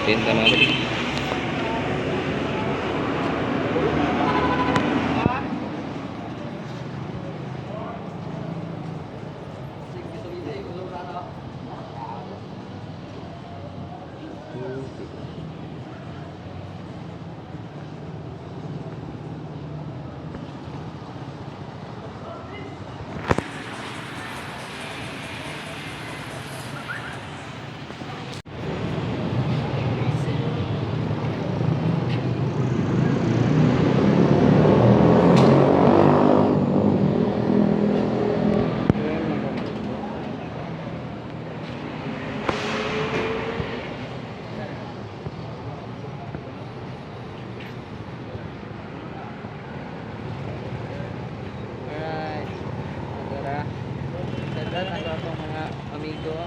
Tinta, mga buddy. Alright. Tara. Tara, ang akong mga amigo.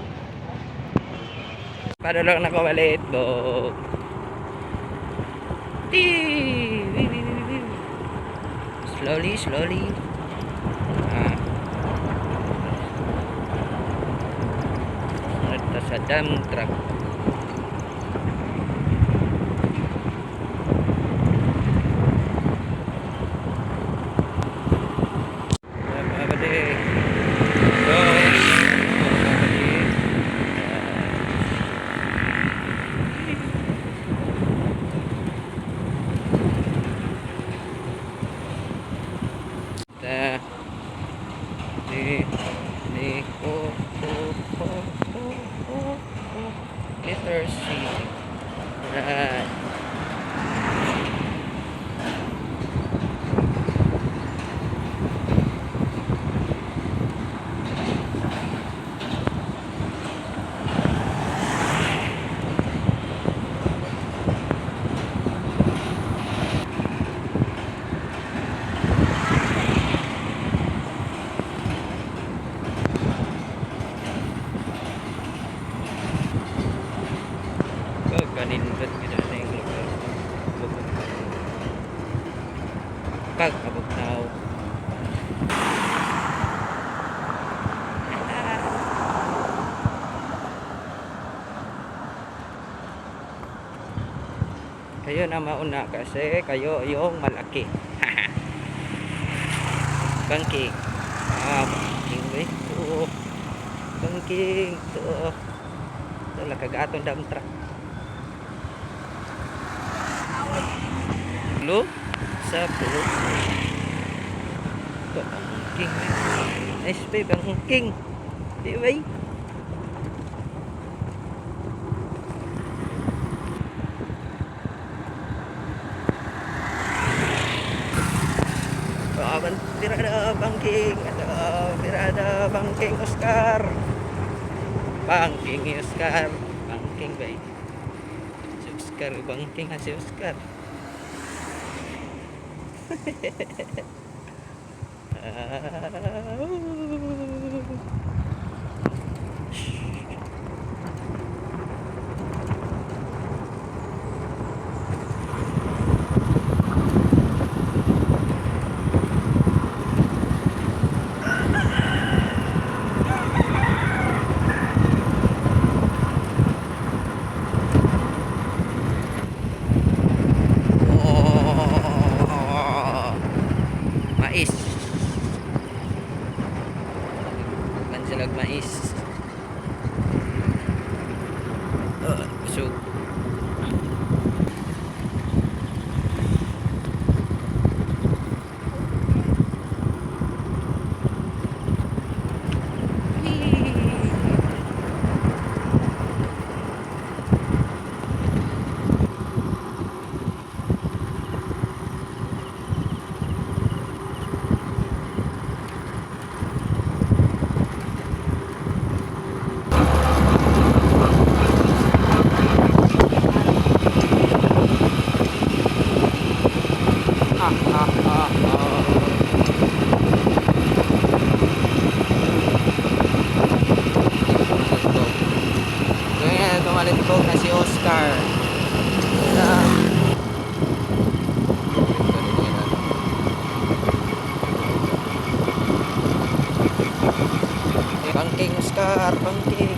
Para lang nakawalit, bo. Slowly, slowly. Ah. Sunod ta sa dump truck. Ayan, mga buddy. Go. Mga buddy. Ta ni ni o o o o o o, letter C. Right. Ko kanindot gid na yung lugar. Kag abugnaw. Kayo na mauna kasi kayo yung malaki. Bangking. Ah, bangking ba ito? Bangking. Ito. Ito, lakagatong dump truck. Lo sa pulo. Ito, bangking. Nice babe, bangking. Di ba? Ah, Pirada bangking, ano, pirada bangking Oscar. Bangking Oscar, bangking ba? Si Oscar, bangking ha si Oscar. Ah. Oh, mais. Kansilag mais. Busog. Ah, ah, ah, ah. Tumalagkog. Ganyan, tumalagkog na si Oscar. Ah. Bangking Oscar, bangking.